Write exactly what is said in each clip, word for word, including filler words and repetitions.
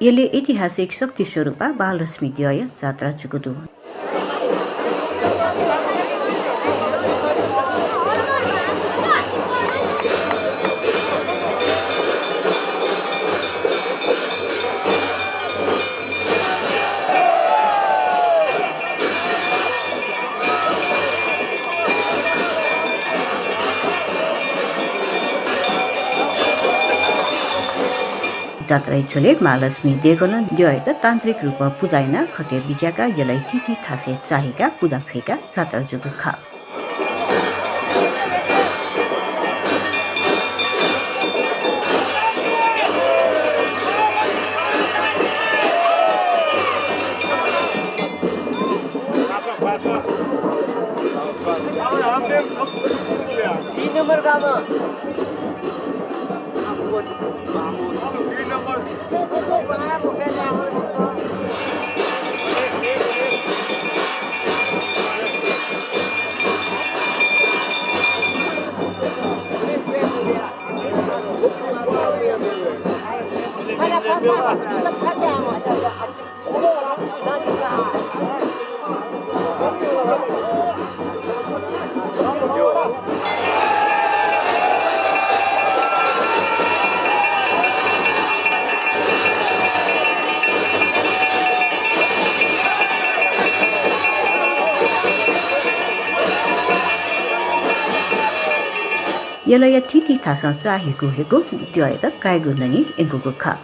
यलय् ऐतिहासिक शक्ति स्वरूपा महालक्ष्मी द्यःया जात्रा जूगु दु। जात्राया झ्वलय् महालक्ष्मी देगलं द्यःयात तान्त्रिक रूपं पुजा यानाः खटय् बिज्याकाः यलया थीथी थासय् चाःहिकाः पुजा फय्काः जात्रा जूगु खः। तीन नंबर गामं। यलया थीथी थासं चाःहिकू हिकू द्यःयात कायेगु ननी यंकूगु खः।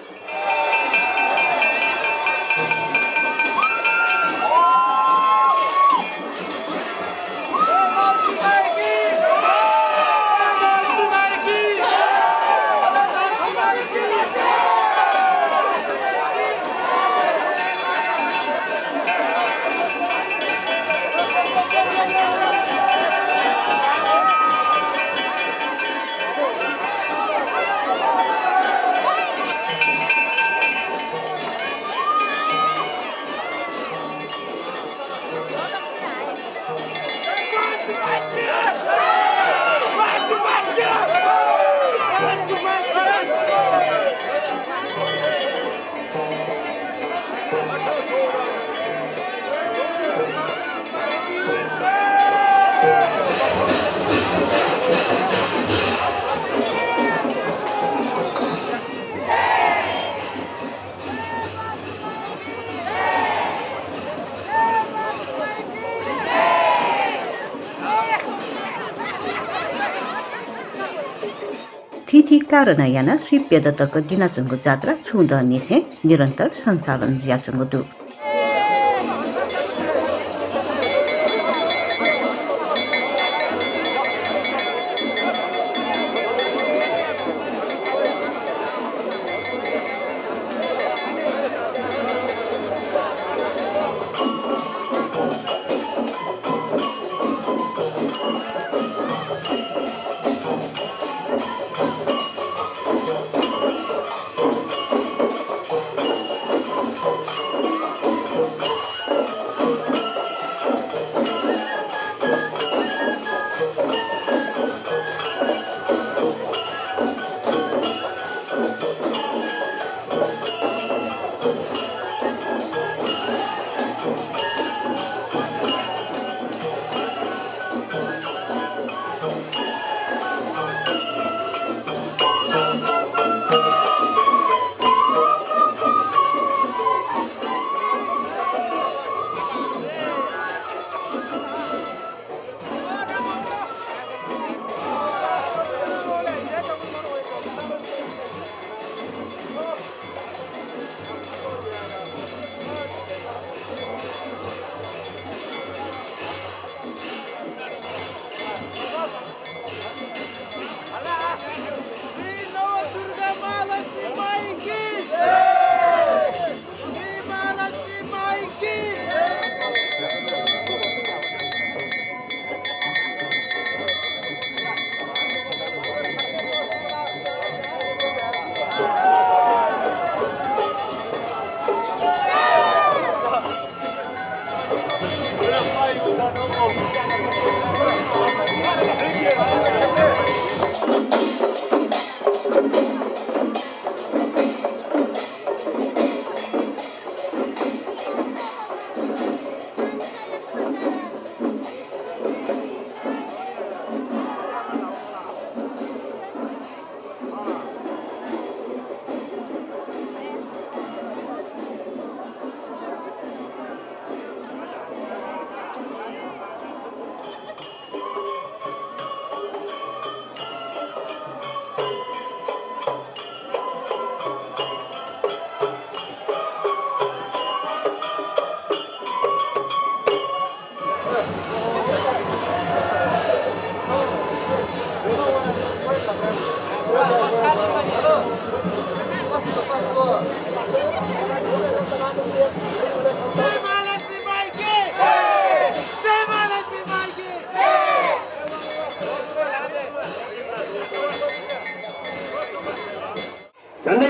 थीथी कारणं यानाः स्वीप्यदँ तक दिनाच्वंगु जात्रा छुं दँनिसें निरन्तर सञ्चालन जुयाच्वंगु दु।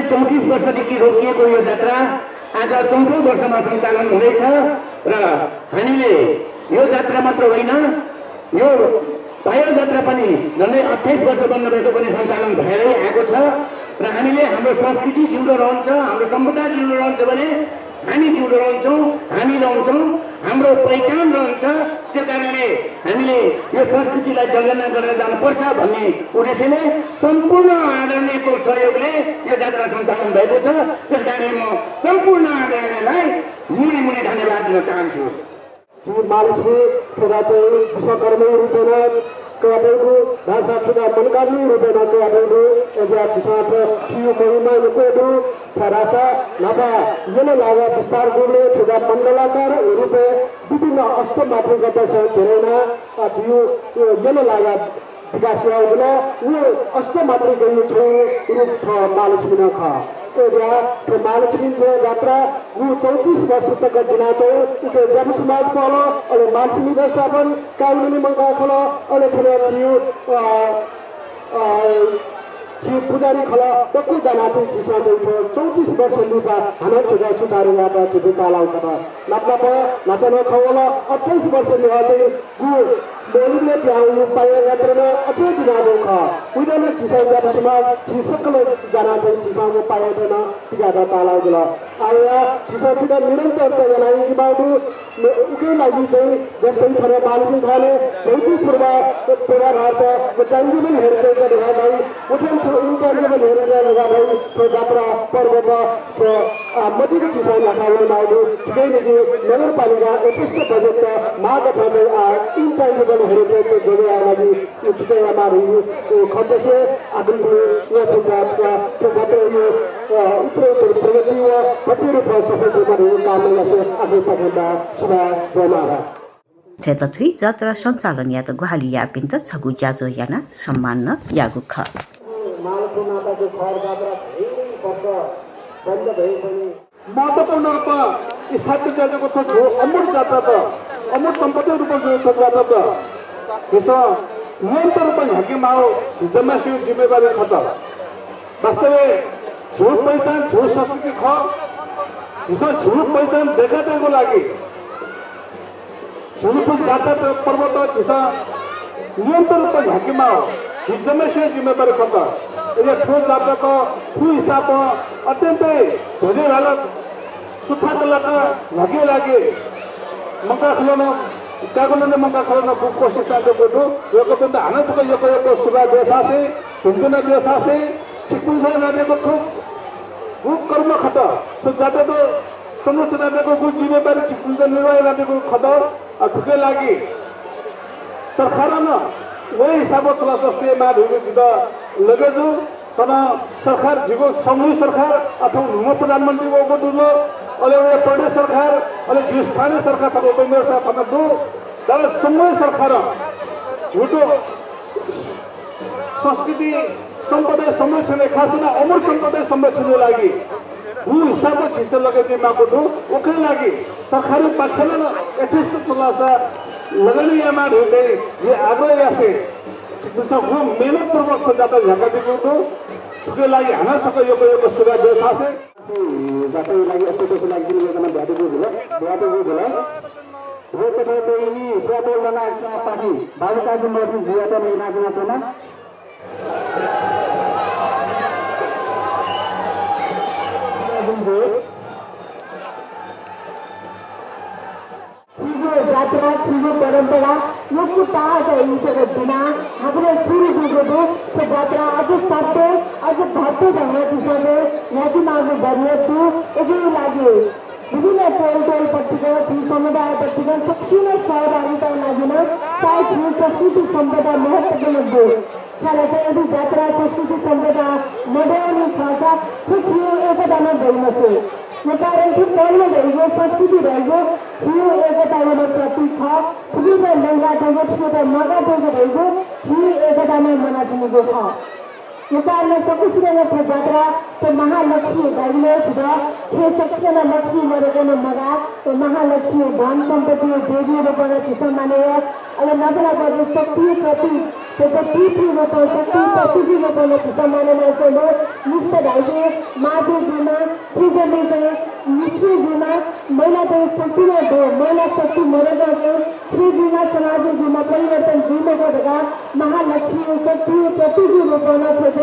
चौतिस वर्षदेखि रोकिएको यो जात्रा आज चौथो वर्षमा सञ्चालन हुँदैछ र हामीले यो जात्रा मात्र होइन, यो पायो जात्रा पनि झन्डै अट्ठाइस वर्ष बन्द भएको पनि सञ्चालन भएरै आएको छ र हामीले हाम्रो संस्कृति जिउँदो रहन्छ, हाम्रो सम्पदा जिउँदो रहन्छ भने हामी जिउँदो रहन्छौँ, हामी रहन्छौँ, हाम्रो पहिचान रहन्छ। त्यो कारणले हामीले यो संस्कृतिलाई जगेर्ना गरेर जानुपर्छ भन्ने उद्देश्यले सम्पूर्ण आदरणीयको सहयोगले यो जात्रा सञ्चालन भएको छ। त्यस कारणले म सम्पूर्ण आदरणीयलाई मुने मुने धन्यवाद दिन चाहन्छु। झी महालक्ष्मी थ्व जात्राय् विश्वकर्माया रूपय् नं कयातःगु दु, धाःसा थ्व मनकामनाया रूपय् नं कयातःगु दु। अज्याःगु झीसं थ्व थीगु महिमा नं कयातःगु दु, छाय्धाःसा न्हापा यल लागा विस्तार जूबलय् थ्व मण्डलाकार रूपय् विभिन्न अष्टमातृकातय्सं घेरा यानाः, अ, थीगु, अ, यल लागा विकास याःगु जुल। व अष्टमातृकाया छगू रूप थ्व महालक्ष्मी नं खः। अय्‌जुयाः थ्व महालक्ष्मी थ्व जात्रागु चौतिस वर्ष तक दिनाच्वंगु उकी ज्यापु समाज पहलं, अले महालक्ष्मी व्यवस्थापन, कायमनुनि मंकाः खलः, अले थन थीगु, अ, अ, थीगु पुजारी खलः, दक्व जानाः चाहिँ झीसं चाहिँ थ्व चौतिस वर्ष लिपा हानं थ्व सुचारु यायेत झीपिं ताःलाःगु खः। नाप नाप न्हाचः नं खँ वल, अट्ठाइस वर्ष लिपा चाहिँ गु मौलिकले पिहां वःगु पायो जात्रा नं अथे दिनाच्वंगु खः। उइत नं झीसं ज्यापु समाज झी सकल जानाः चाहिँ झीसं व पायो नं पिकायेत ताःलाःगु जुल। आः वयाः झीसं थुइत निरन्तरता यानाः यंकेमाःगु दु। उकिया लागि चाहिँ जस्तै थन महालक्ष्मी थानय् भौतिक पूर्वा-, पूर्वाधार त, व tangible heritage धकाः धाइ, व थें छुं intangible heritage धकाः धाइ, थ्व जात्रा पर्वत थ्व, अ, मदिक्क झीसं न्ह्याकाः वनेमाःगु दु। थुकिया निंतिं नगरपालिकां यथेष्ट बजेट त माःगु खःसा, अ, intangible heritage त जोडे यायेगु लागि उ छुट्यायेमाः धइगु खँ दसें आगमपुर व पुन्ता थुका थ्व जात्राया, अ, उत्तरोत्तर प्रगति व भव्य रूपं सफल जुइमाः धइगु कामना यासें आखिरपाखें सुभाय् जयमाला। थें तथुइ जात्रा सञ्चालन यायेत ग्वाहालि याःपिन्त छगू ज्याझ्वः यानाः सम्मान नं याःगु खः। महत्त्वपूर्ण रूपं स्थापित जुयाच्वंगु थ्व झीगु अमूर्त जात्रात, अमूर्त सम्पत्तिया रूपं जुयाच्वंगु थ्व जात्रात झीसं निरन्तर रूपं न्ह्याकेमाःगु झी जम्मासिगु जिम्मेवारी खः। वास्तवय् झीगु पहिचान झीगु संस्कृति खः। झीसं झीगु पहिचान दयेकातयेगु लागि झीगु थ्व जात्रा पर्वत झीसं निरन्तर रूपं न्ह्याकेमाःगु झी जम्मासिगु जिम्मेवारी खः। अले थ्व जात्रात फुक्क हिसाबं अत्यन्तै धैर्य धाल सुथां तलाक न्ह्याकेगु लागि मंकाः खलः नं, काय्‌कनं नं मंकाः खलः नं गुगु कोसिस यानादीगु दु। वय्‌कःपिन्त हानं छकः यक्व यक्व सुभाय् देछासें, भिंतुना देछासें, छिकपिन्सं यानादीगु थ्व गुगु कर्म खः, थ्व जात्रात संरक्षण यानादीगु गुगु जिम्मेवारी छिकपिन्सं निर्वाह यानादीगु खः। अ, थुकिया लागि सरकारं नं व हिसाबं छुं ला सस्ते यायेमाः धइगु जितः लगे जू। थन सरकार, झीगु संघीय सरकार, अथवा न्हूम्ह प्रधानमन्त्री वःगु दु, अले वया प्रदेश सरकार, अले झीगु स्थानीय सरकार, थन उपमेयर सरकार थन दु। तर संघीय सरकारं झीगु संस्कृति सम्पदाया संरक्षण, खास यानाः अमूर्त सम्पदाया संरक्षणया लागि गुगु हिसाबं झीसं लगे जुइमाःगु दु, उकिया लागि सरकारया पाखें नं यथेष्ट थुलासा लगानी यायेमाः धइगु चाहिँ जिं आग्रह यासें छिकपिन्सं गुगु मेहनतपूर्वक थ्व जात्रा न्ह्याकादीगु दु। थुकिया लागि हानं छकः यक्व यक्व सुभाय् देछासें। जात्राया लागि अष्टदशी लागि जिं वय्‌कलं बियादीगु जुल, बियादीगु जुल। वय्‌कलं चाहिँ नि सुभाय् बोल नं पाखें बाबु काजी महर्जन जुयात नं इनाप यानाच्वना। छिगु जात्रा, छिगु परम्परा यक्व ताःहाकः इमित बिनाः हाकनं सुरु जूगु दु। थ्व जात्रा अझ सत्य, अझ भव्य ढंगं झीसं न्ह्याकेमाःगु जरुरत दु। उकिया लागि विभिन्न टोल टोल पट्टिकं, झी समुदाय पट्टिकं सकसिनं सहभागिता यानादिल। सायद झी संस्कृति सम्पदा महत्त्वपूर्ण दु। छाय्‌धाःसा यदि जात्रा संस्कृति सम्पदा मदयानि खःसा थ्व झीगु एकता नं दइ मखु। व कारण थ्व धर्म धइगु, संस्कृति धइगु झीगु एकताया नं प्रतीक खः। थुकियात लँय् लाकातयेगु, थुकियात म्वाकातयेगु धइगु झी एकता नं म्वानाच्वनीगु खः। नेपालमा सकसिनं थ्व जात्रा, थ्व महालक्ष्मी धाइबलय् झीत छेँ सकसिनं लक्ष्मी मदय्कं मगाः, थ्व महालक्ष्मी धन सम्पत्ति देवी रूपं झीसं मानय् याः। अले नापनापं चाहिँ शक्ति प्रतीक, थ्व चाहिँ पृथ्वी रूपं, शक्ति प्रतीक रूपं झीसं मानय् यानाच्वंगु। निष्ठा धाइसे मातृ जुइमा, छेँ जमिन चाहिँ निष्क्रिय जुइमा, महिलात चाहिँ शक्ति नं दु, महिला शक्ति मदय्कं चाहिँ छेँ जुइमा, समाज जुइमा परिवर्तन जुइ मखु धकाः महालक्ष्मी शक्ति प्रतीक रूपं नं थ्व चाहिँ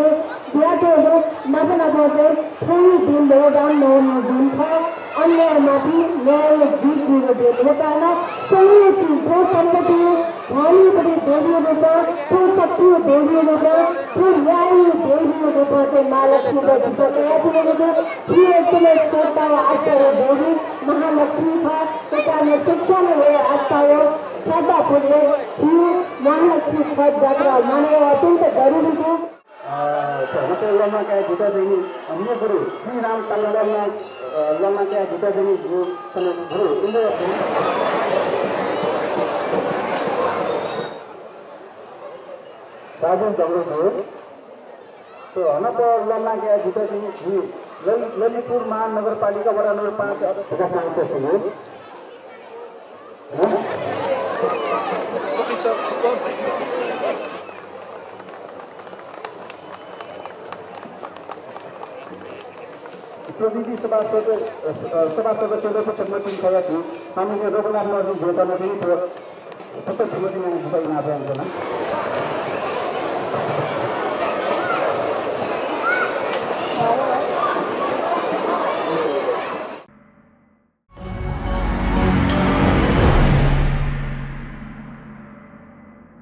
बियाच्वंगु। नापनापं चाहिँ थ्व हे दिन भगवान नवमी दिन खः। अन्याय माफी, न्याय जीत जुइगु दिन। नेपालमा सही चिज, थ्व सम्पत्ति, धनपट्टि देवी रूपं, थ्व शक्ति देवी रूपं, थ्व न्याय देवी रूपं चाहिँ महालक्ष्मी झीसं तयाच्वनागु दु। झी एकदमै श्रद्धा व आस्था व देवी महालक्ष्मी खः। नेपालमा सकसिनं व आस्था व श्रद्धापूर्वक झी महालक्ष्मी खः जात्रा मानय् यायेगु अत्यन्त जरुरी दु। अ, थ्व हनापं लँपु काये जुइत चाहिँ नि, अ, मेगुरु श्रीराम ताम्रावल्ली, अ, लँपु काये जुइत चाहिँ नि, गु-, थन गुरु इन्द्र राजेश ढकाल जु। थ्व हनापं लँपु काये जुइत चाहिँ नि, झी ललि-, ललितपुर महानगरपालिका वडा नम्बर पाँच अध्यक्ष विकास मान श्रेष्ठ जु। प्रतिनिधि सभा सदस्य, अ, सभा सदस्य लोकचन्द्र तिमि खया जु, माननीय रघुनाथ महर्जन ज्यूत नं चाहिँ थ्व पुस्तक छुमति नं जितः इनाप यानाच्वना।